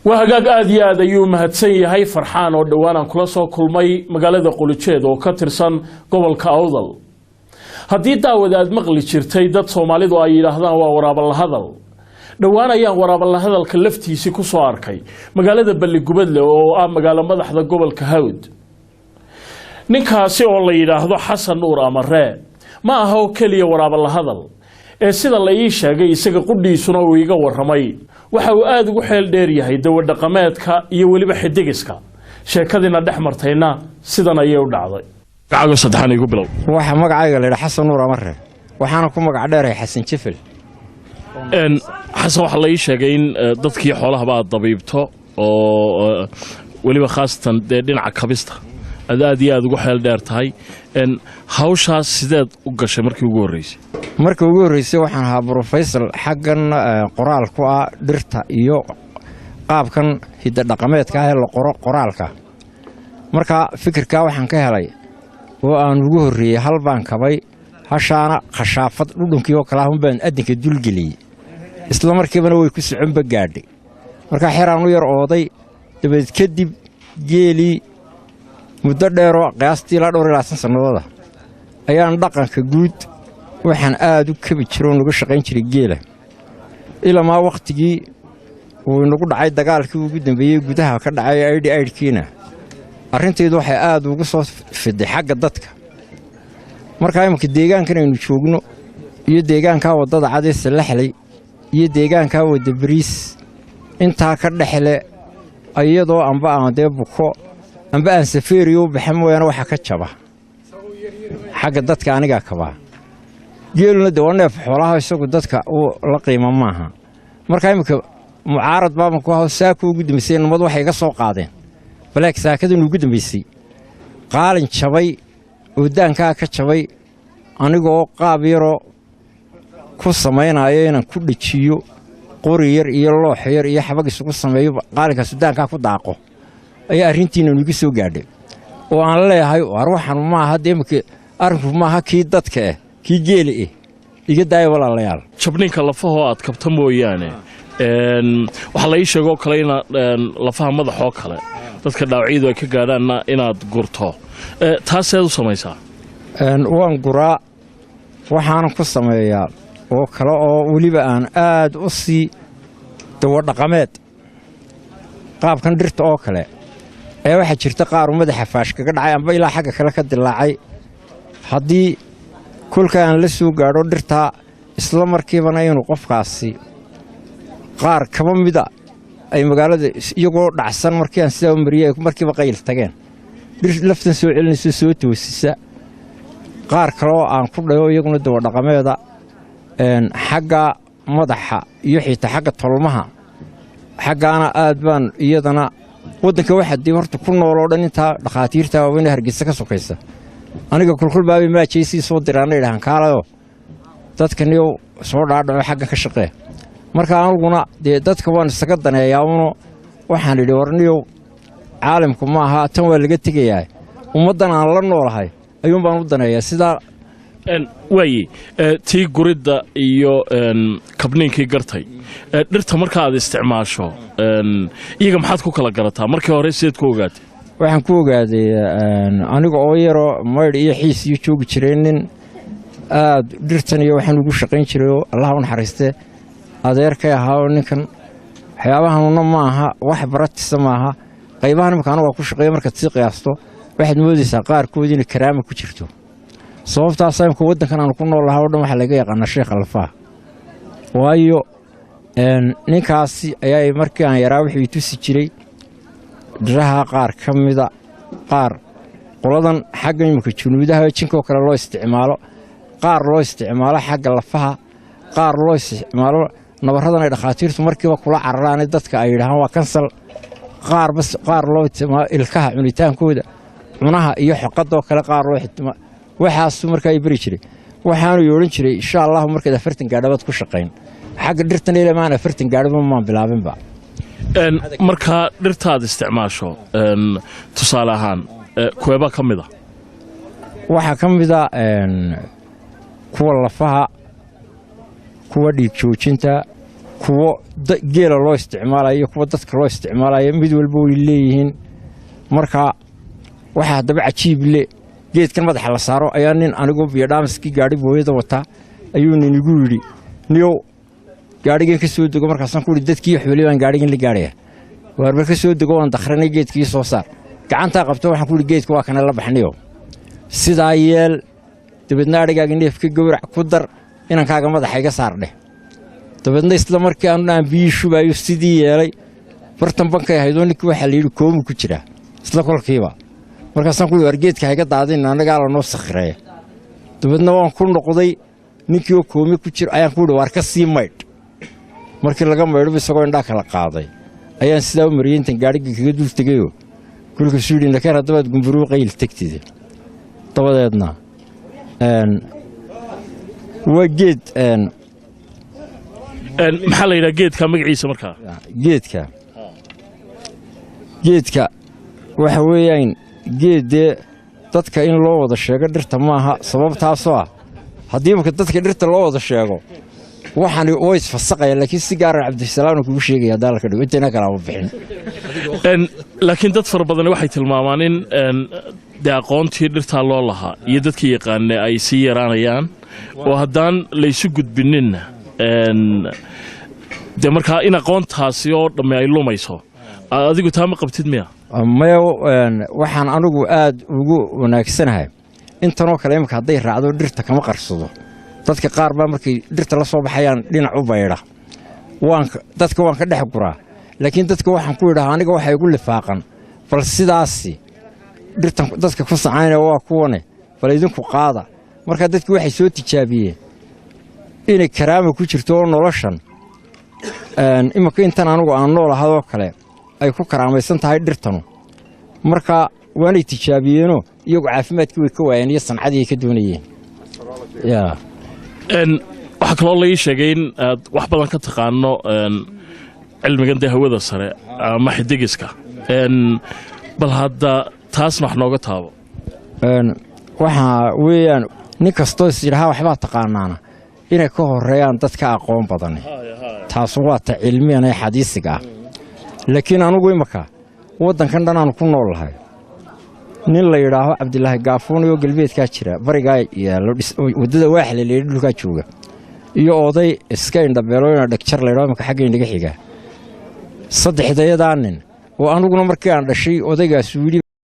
Waa hagaag, aad iyo aad ayuu mahadsan yahay Farxaan oo dhowaan aan kula soo kulmay magaalada Qulujeed oo ka tirsan gobolka Awdal. Haddii daawad aad maqli jirtay dad Soomaalidu ay yidhaahdaan waa waraabalahadal, dhowaan ayaan waraabalahadalka laftiisii ku soo arkay magaalada Balligubadle oo ah magaalo madaxda gobolka Hawd. Ninkaasi oo la yidhaahdo Xasan Nuur Amaree ma aha oo keliya waraabalahadal ee sida la ii sheegay, isaga qudhiisuna uu iiga warramay, waxa uu aada ugu xeel dheer yahay dawadhaqameedka iyo weliba xidigiska. Sheekadiina dhex martayna sidan ayay u dhacday. Magacaago saddexaan igu bilow. Waxaa magacayga la yidhaha Xasan Nuur Amare, waxaana ku magac dheerahay Xasan Jefel. Xasan, waxaa la ii sheegay in dadkii xoolahaba aad dabiibto oo weliba khaasatan dee dhinaca kabista aad aad iyo aada ugu xeel dheer tahay. Hawshaas sideed u gashay markii ugu horreysay? Markii ugu horreysay waxaan ahaa professor xaggan qoraal ku ah dhirta iyo qaabkan hidda-dhaqameedka ah ee la qoro qoraalka. Marka fikirkaa waxaan ka helay oo aan ugu horreeyey hal baan kabay, hashaana khashaafad dhudhunkii oo kale ah unbaan addinka dulgeliyey. Isla markiibana way ku soconba gaadhay. Markaa xeraan u yar ooday. Dabadeed kadib geelii muddo dheeroo qiyaastii ilaa dhowr iyo labaatan sannadooda ayaan dhaqanka guud waxaan aad u kabi jiro oo nuga shaqayn jiray geela, ilamaa wakhtigii uu inagu dhacay dagaalkii ugu dambeeyey gudaha ka dhacay aydhi aydhkiina. Arrintaydu waxay aad ugu soo fiday xagga dadka. Markaa imanka deegaankan aynu joogno iyo deegaankaa waddada cad ee Sallaxley iyo deegaankaa wadda Bariis intaa ka dhexle, iyadoo amba aan dee buko amba aan safeeriyo u baxa mooyaane, waxa ka jaba xagga dadka anigaa kabaa. Geeluna de waa neef xoolaha, isagu dadka uu la qiimo maaha. Markaa iminka mucaarad baaban ku aho. Saaka ugu dambaysay nimadu waxay iga soo qaadeen baleeg saakadan ugu dambaysay qaalin jabay oo daankaa ka jabay, anigoo qaab yaroo ku samaynayo inaan ku dhejiyo qori yar iyo loox yar iyo xabag isugu sameeyo, qaalinkaas daankaa ku daaqo, ayaa arrintiina igu soo gaadhay oo aan leeyahay war waxaan maaha dee iminka arrinku maaha kii dadka ah, kii geela ah, iga daaya walaalayaal. Jabninka lafahoo aad kabta mooyaane, waxaa la ii sheegoo kale inaad lafaha madaxoo kale dadka dhaawacyadu ay ka gaadhaanna inaad gurto. Taaseed u samaysaa? Waan guraa, waxaanan ku sameeyaa oo kale oo weliba aan aad u sii dawadhaqameed qaabkan dhirta oo kale ayaa waxaa jirta qaaru madaxa faash kaga dhacay amba ilaa xagga kale ka dilaacay. Haddii kolka aan la soo gaadho dhirtaa, isla markiibana inuu qofkaasi qaar kaba mida ay magaalada iyagoo dhacsan markii aan sidaa u mariyey ay markiiba qayl tageen, dhir laftan soo celinaysa, soo toosisa. Qaar kaleoo aan ku dhayo iyaguna dawadhaqameeda xagga madaxa iyo xitaa xagga tolmaha xaggaana aad baan iyadana. Waddanka waxaa dee horta ku nool oo dhan intaa dhakhaatiirta waaweyn ee Hargeysa ka sokaysa aniga kulkul baabay maajaysii soo diraana idhahaan, "Kaalayo dadkaniyow soo dhaadhaco, xaggan ka shaqee." Marka aniguna dee dadka waan isaga daneeyaa uno. Waxaan idhi, warniyow, caalamku ma aha tan waa laga tegayaa, ummaddan aan la noolahay ayuun baan u daneeyaa sidaa. Waaye, tii guridda iyo kabniinkii gartay. Dhirta marka aad isticmaasho iyaga maxaad ku kala garataa? Markii hore sideed ku ogaatay? Waxaan ku ogaaday aniga oo yaroo maydh iyo xiis iyo joogi jiray, nin aad dhirtan iyo waxaan ugu shaqayn jiray oo Allaha u naxariiste adeerkay ahaa oo ninkan waxyaabahanuna ma aha wax baratisa maaha. Qaybahan imika anigu waa ku shaqeeya, markaad sii qiyaasto waxaad moodaysaa qaarkood inay karaama ku jirto. Sababtaasa imika waddankan aanu ku nool lahaa o dhan waxaa laga yaqaanaa Sheekh Alfaa, waayo ninkaasi ayaa markii aan yaraa wuxuu i tusi jiray dhiraha qaar ka mida, qaar qoladan xagga imika junuudaha jinkoo kale loo isticmaalo, qaar loo isticmaalo xagga lafaha, qaar loo isticmaalo nabaradan ay dhakhaatiirtu markiiba kula cararaane dadka ay yidhahaan waa kansal, qaarbas qaar loo isticmaalo ilkaha cunitaankooda, cunaha iyo xoqadoo kale qaar loo isticmaalo. Waxaasuu markaa i beri jiray. Waxaanu i odhan jiray, "Insha Allahu markaad 40 gaadhabaad ku shaqayn xagga dhirtan." Ilamaan 40 gaadhaba maan bilaabinba. Markaa dhirtaad isticmaasho tusaale ahaan kuweebaa ka mid a? Waxaa ka mid a kuwa lafaha, kuwa dhiig joojinta, Kuwo geela loo isticmaalayo iyo kuwo dadka loo isticmaalayo, mid walba way leeyihiin. Marka waxaa haddaba cajiib le, geedkan madaxa la saaro ayaa nin anigoo biyodhaamiskii gaadhi booyada wataa ayuu nin igu yidhi, "Niyow, gaadhigan ka soo dego." Markaasaan ku yidhi, "Dadkii xooli baan gaadhigan la gaadhaya." "Waarba ka soo dego, waan dakhranay, geedkii soo saar." Gacantaa qabto, waxaan ku yidhi, "Geedka waa kana, la baxniyo, sidaa yeel, dabeedna adhigaaga neefka gowrac, ku dar, inankaaga madaxa iga saar dheh." Dabeedna isla markii anu aan biyii shubaayo sidii yeelay. Bartan bankay ahaydoo ninkii waxaa la yidhi koomu ku jiraa isla kolkiiba. Markaasaan ku yidhi, "War geedka hayga daadin, annagaa lanoo sakhireeya." Dabeedna waan ku noqday, ninkii oo koomi ku jira ayaan ku yidhi, "Waar ka sii maydh." Markii laga maydhoba, isagoo indhaa kala qaaday ayaan sidaa u mariyey intan gaadhigii kaga dul tegayoo kolkaasuu yidhi, "Nakeen haddabaad gumburuu qayl tegtide." Dabadeedna waa geed Maxaa la yidhaha geedka magaciisa markaa? Geedka waxa weeyaan geed dee dadka in loo wada sheego dhirta maaha, sababtaasoo ah haddii imaka dadka dhirta loo wada sheego waxaan way isfasaqaya, laakiin si gaara Cabdisalaamna kugu sheegaya haddaan la ka dhigo intayna kalaama bixin. Laakiin dad fara badani waxay tilmaamaan in dee aqoontii dhirtaa loo lahaa iyo dadkii yaqaane ay sii yaraanayaan, oo haddaan laysu gudbininna dee markaa in aqoontaasi oo dhamme ay lumayso. Adigu taa ma qabtid miya? Maya, waxaan anigu aad ugu wanaagsanahay intanoo kale imika hadday raacdo dhirta kama qarsado. Dadka qaar baa markay dhirta la soo baxayaan dhinac u baydha. Dadka waan ka dhex guraa, laakiin dadka waxaan ku idhaha, aniga waxa igu lifaaqan, bal sidaasi dhirtan dadka ku sacaynaya waa kuwane, bal idinku qaada. Markaa dadki waxay soo tijaabiyeen inay karaama ku jirto oo noloshan iminka intan anugu aan nool ahadoo kale ay ku karaamaysan tahay dhirtanu. Marka waanay tijaabiyeenoo iyagu caafimaadkii way ka waayeen iyo sancadii ay ka doonayeen. Waxaa kaloo la ii sheegay in aad wax badan ka taqaano cilmigan dee hawada sare ama xidigiska. Bal hadda taasna wax nooga taabo. Waxaa weeyaan nin kastoo is yidhahaa waxbaa taqaanaana inay ka horreeyaan dadka aqoon badani, taasu waa ta cilmiyan ee xadiisiga ah. Laakiin anugu imaka waddankan dhan aanu ku nool lahay, nin la yidhaaho Cabdilaahi Gaafuun oo galbeedkaa jira, barigaa yaallo, waddada Waaxle layidhi dhulkaa jooga, iyo oday iska indhabeelooyna dhegjar laydhaho imaka xagga inaga xiga, saddexdayadaa nin oo anuguna markii aan dhashay odaygaasu yidhi.